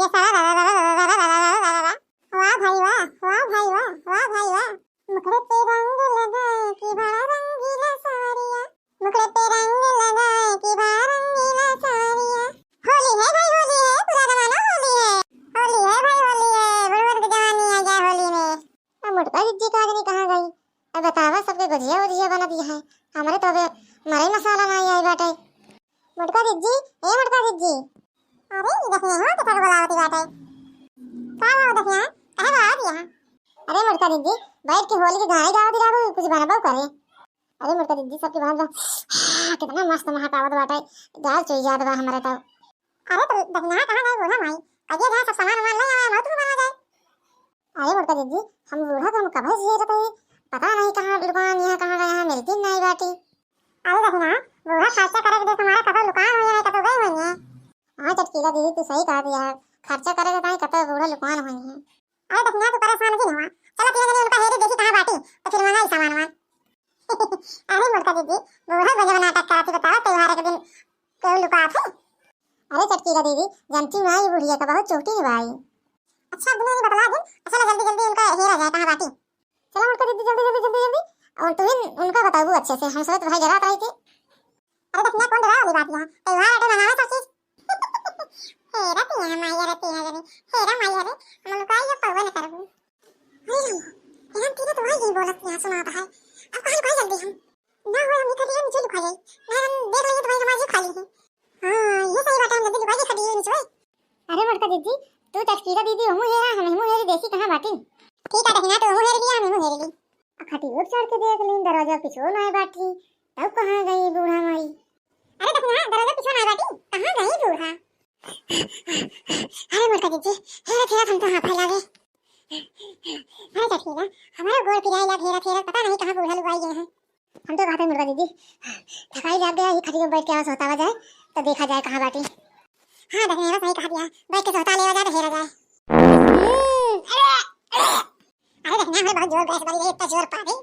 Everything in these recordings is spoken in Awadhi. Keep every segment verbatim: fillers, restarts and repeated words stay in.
वाह भाई वाह, वाह भाई वाह, वाह भाई वाह। मुखड़े पे रंग लगाए कि बड़ा रंगीला साड़िया, मुखड़े पे रंग लगाए कि बड़ा रंगीला साड़िया। होली है भाई, होली है, पूरा जमाना होली है। होली है भाई, होली है, बुढ़वन के जवानी आ जाए होली में। अब मोटका जिज्जी का आदमी कहाँ गई? अब बतावा, सबके गुजिया उजिया बनत है, हमरे तो अबे मरई मसाला नाहीं आई बाटे। मोटका जिज्जी, ए मोटका जिज्जी। अरे, ई देखिए, हो, केकरा के बुलावत बाटे? का हो, देखिए, काहे बुलावत है? अरे मोटका जिज्जी, बैठ के होली के गाने गावत रहबो, कुछ बनबो करे। अरे मोटका जिज्जी, सबके बनत बा। कितना मस्त महक आवत बाटे, गाल चुई जात बा हमरे तो। अरे तो दखिना कहाँ गई बूढ़ा माई? कहिए जाए सब सामान वामान ले आवे, हम तू बना जाए। अरे मोटका जिज्जी, हम बूढ़ा को हम कबे से हेरत हई, पता नहीं कहाँ लुकान है, कहाँ गया है, मिलती नहीं बाटी। अरे दखिना, बूढ़ा खर्चा करे के देख हमारा कतौ लुकान हुई है, कतौ गई हुई है। हाँ चटकीला दीदी, तू सही कहा दिया है, खर्चा करे के ताई कतौ बूढ़ा लुकान हुई है। अरे दखिना, तू परेशान जिन हुआ, चलो तीन जने उनका हेरी देखी कहाँ बाटी, तो फिर मंगाई सामान वामान। अरे मोटका जिज्जी, बूढ़ा गजब नाटक करत ही, बतावा त्योहार के दिन केहू लुकात है? अरे चटकीला दीदी, जानती ना ये बुढ़िया का बहुत चोटी है भाई। अच्छा, अब दुनिया ने बतला दिन, अच्छा ला जल्दी जल्दी उनका हेरा जाए कहाँ बाटी। चलो मोटका जिज्जी, जल्दी जल्दी जल्दी जल्दी, और तुम उनका बताबू अच्छे से, हम सब तो भाई जरा आई थी। अरे दखिना, कौन डरा वाली बात यहाँ, त्योहार आटे मनावे सब चीज। हे रतिया माया रतिया जनी, हे रा माया रे, हम लुकाई ये पौवे न करबू। अरे राम, यहाँ तीनों तो वही बोलत यहाँ सुनाता है, अब कहाँ लुकाई जल्दी हम? ना हो, हम निकल नीचे लुका जाए, ना हम देख लेंगे तो भाई हमारी खा ली है। हाँ, ये सही बात है, हम जल्दी लुका के खड़ी है नीचे। अरे मोटका जिज्जी, तू चटकीला दीदी हमू हेरा, हम हमू हेरी देखी कहाँ बाटी। ठीक है दखिना, तो हमू हेर लिया, हम हमू हेर ली। खटियो चढ़ के देख ली, दरवाजा पीछे ना बाटी, तब कहाँ गई बूढ़ा माई? अरे दखिना, दरवाजा पीछे ना बाटी, कहाँ गई बूढ़ा? अरे मोटका जिज्जी, हेरा फेरा हम तो हाँफे लागे। अरे चटकीला, हमारा गोड़ पिराए लाग हेरा फेरा, पता नहीं कहाँ बूढ़ा लुकाई गए हैं। हम तो कहते मुर्गा दीदी, थकाई जाग गया, ये खटियो बैठ के आवाज होता जाए, तो देखा जाए कहाँ बाटी। हाँ दखिना, सही कहा दिया, बैठ के सोता लेवा जाए तो हेरा जाए। हम्म, अरे, अरे, अरे दखिना, हमें बहुत जोर गैस बनी रही, इतना जोर पा गई।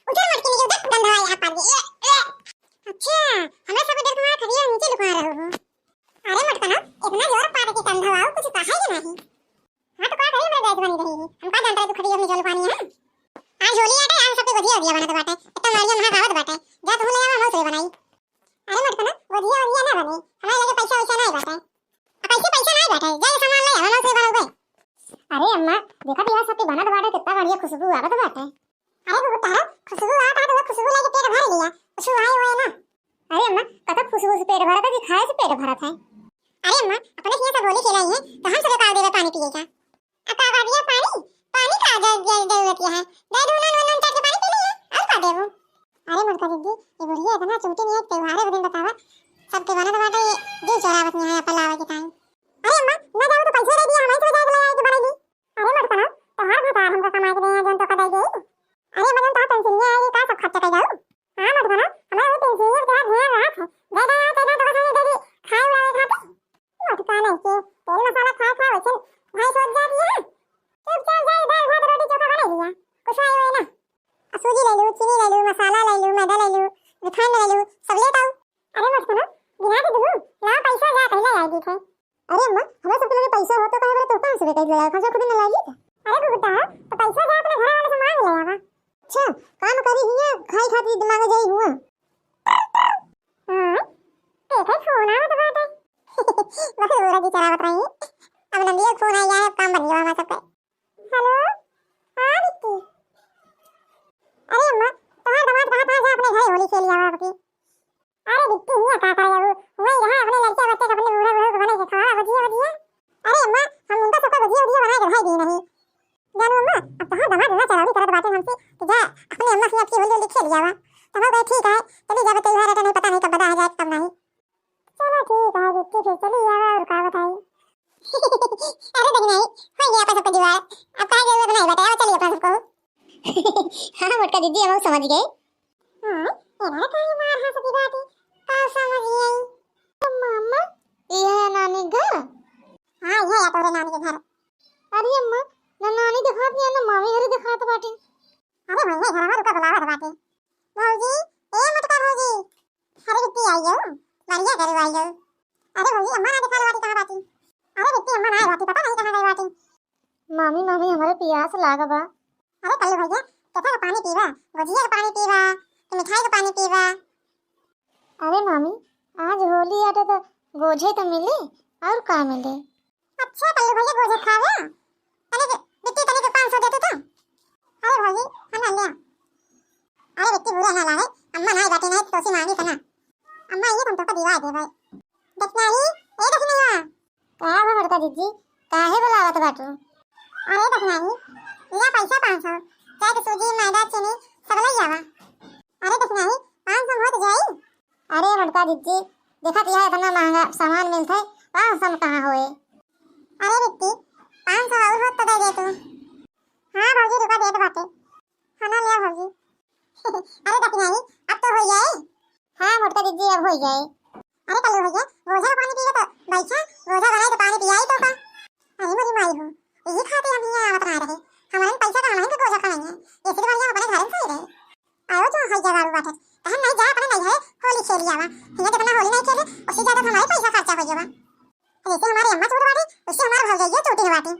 उधर मटकी नहीं, उधर गंधा है, यहाँ पा गई। ए, ए। अच्छा, हमरा सब डर तुम्हारा खटिया नीचे लुका रहे हो। अरे मटकना, इतना जोर पा के गंधा आओ, कुछ कहा ही नहीं। हाँ तो का करी, हमरा गैस बनी रही है, हम का जानता है तू खटिया नीचे लुकानी है। आज होली आटे, आज सबके गुजिया उजिया बनत बाटे, इतना मारिया महा खावत बाटे, जा तू ले आवा, हम से बनाई। अरे मटकना, गुजिया उजिया ना बने, हमारे लगे पैसा वैसा नहीं बाटे। अब कैसे पैसा नहीं बाटे, जा ये सामान ले आवा, हम से बनाओगे। अरे अम्मा, देखा दिया सबके बनत बाटे, कितना बढ़िया खुशबू आवत बाटे। अरे गुगुतारा, खुशबू आवत है तो वो खुशबू लेके पेट भर लिया, खुशबू आए हुए ना। अरे अम्मा, कतक खुशबू से पेट भरत है कि खाए से पेट भरत है? अरे अम्मा, अपने हियाँ सब होली खेला ही है, तो हम सबके का देवे पानी पिए का? अब का कर दिया पानी? पानी का ज-, ज-, जरूरत है? दे दो ना, नून, नून चाट के पानी पी ली है, और का देबो? अरे मोटका दीदी, ये बुढ़िया इतना चूतिन है, त्योहार के दिन बतावा, सब के बनत बाटे, ये दिल चोरावत नहीं है, अपन लावे के टाइम। अरे अम्मा, ना जाओ तो पैसे दे दिया, हमारे से जाए के ले आए के बनाई ली। अरे मटकना, तोहार भतार हमका कमाए के देहे, जौन तोका दे दे। अरे मदन, तोहार पेंसिलिया आई, का सब खर्चा कर जाऊ? हाँ मटकना, हमारे वो पेंसिलिया के ध्यान रहा था। दे दे, दे दे, तोका सामने दे दी, खाए उड़ावे खातिर। मटका नहीं के, तेल मसाला खाए खाए वैसे भैंस हो जाती है। चुपचाप जाए, दाल भात रोटी चोखा बना लिया, कुछ आई हुए ना। आ सूजी ले लू, चीनी ले लू, मसाला ले लू, मैदा ले लू, रिफाइंड ले लू, सब ले आओ। अरे मटकना, गिना दे दू, लाओ पैसा जा, पहले आई दी थे। अरे अम्मा, हमरा सबके लगे पैसा हो तो काहे बरे तोहका हमसे बेटा ले आवे? खर्चा खुद न लाई ली। अरे गुड्डा, तो पैसा जा अपने घर वाले से मांग ले आवा। अच्छा, काम करी हिया, खाई खाती मांगे जाई हुआ। हाँ, देखा फोन आवत बाटे। बहुत बुरा जी चलावत रही। अब नंदिया फोन आ गया है, काम बन गया हमारा सबका। हेलो, हाँ बिट्टी। अरे अम्मा, तुम्हारा दामाद कहा था जा अपने घर होली खेल आवा आपकी। अरे बिट्टी, हिया का करे जाबू? वही रहा अपने लड़के बच्चे के अपने बूढ़ा बूढ़ा को बना के खवावा भजिया भजिया। अरे अम्मा, हम उनका सबका भजिया भजिया बना के खाई दी नहीं। जानू अम्मा, अब तहार दामाद इतना चरौरी करत बाटे हमसे कि जा अपने अम्मा से आपकी होली होली खेल आवा। तो हम कहे ठीक है, चली जावे, त्योहार है तो नहीं पता नहीं कब बदा आ जाए कब नहीं। चलो ठीक है बिट्टी, फिर चली आवा और का बताई। अरे देख नहीं, हो गया अपन सबका जुगाड़। अब काहे जरूरत नहीं बताया, चलिए अपन सबको। हाँ मोटका दीदी, हम समझ गए। हाँ, एनारे काहे मार हंसती बाटी? का समझ आई? अम्मा, अम्मा, ये है नानी घर? हाँ, ये है तोरे नानी के घर। अरे अम्मा, ना नानी दिखात है, ना मामी घर दिखात बाटी। अरे भैया, घर में रुका बुलावत बाटी। भौजी, ए मोटका भौजी। अरे बिट्टी आई हो, बढ़िया करे आई हो। अरे भौजी, अम्मा ना दिखात बाटी, कहाँ बाटी? अरे बिट्टी, अम्मा ना आई बाटी, पता मामी, मामी, हमरे पियास लाग बा। अरे कल्लू भैया, केथा का पानी पीबा? गोझिया का पानी पीबा कि मिठाई का पानी पीबा? अरे मामी, आज होली आटे तो गोझे तो मिले, और का मिले? अच्छा कल्लू भैया, गोझे खावे? तनिक बिट्टी, तनिक पाँच सौ देते तो। अरे भौजी, हम ना लिया। अरे बिट्टी बुरा ना लागे, अम्मा नाई बाटे, नाई तो तोसी मांगी सना। अम्मा, ये तुम तो दिवा दे भाई। दक्षिणाई, ए दक्षिणैया। का बा मोटका जिज्जी, काहे बुलावत बाटू? अरे दक्षिणाई, लिया पैसा पाँच सौ, चाय के सूजी, मैदा, चीनी, सब ले आवा। अरे दक्षिणाई, पाँच सौ में होत जाई? अरे मोटका जिज्जी, देखत यह इतना महंगा सामान मिलत है, पाँच सौ में कहाँ होए? अरे बिट्टी, पाँच सौ और होत तो दे दे तू। हाँ भौजी, रुका, देत बाटे। खाना लिया भौजी। अरे दक्षिणाई, अब तो हो जाए। हाँ मोटका जिज्जी, अब हो जाए। अरे कल्लू भैया, गोझा का पानी पीबे तो बैठा, गोझा बनाई तो पानी पियाई तो का। अरे मोरी माई हो, यही खातिर हम हियाँ आवत ना रहे। हमारे पैसा का हमारे के गोझा खाएंगे, ऐसे तो बढ़िया अपने घर में सही रहे। आओ जो है जगाड़ू बाटे, तो हम नहीं जा अपने नहीं है, होली खेली आवा। हियाँ जितना होली नहीं खेले, उससे ज्यादा तो हमारे पैसा खर्चा हो जावा। जैसे हमारे अम्मा चूड़ बाटे, उससे हमारे भौजैया चूटी बाटे।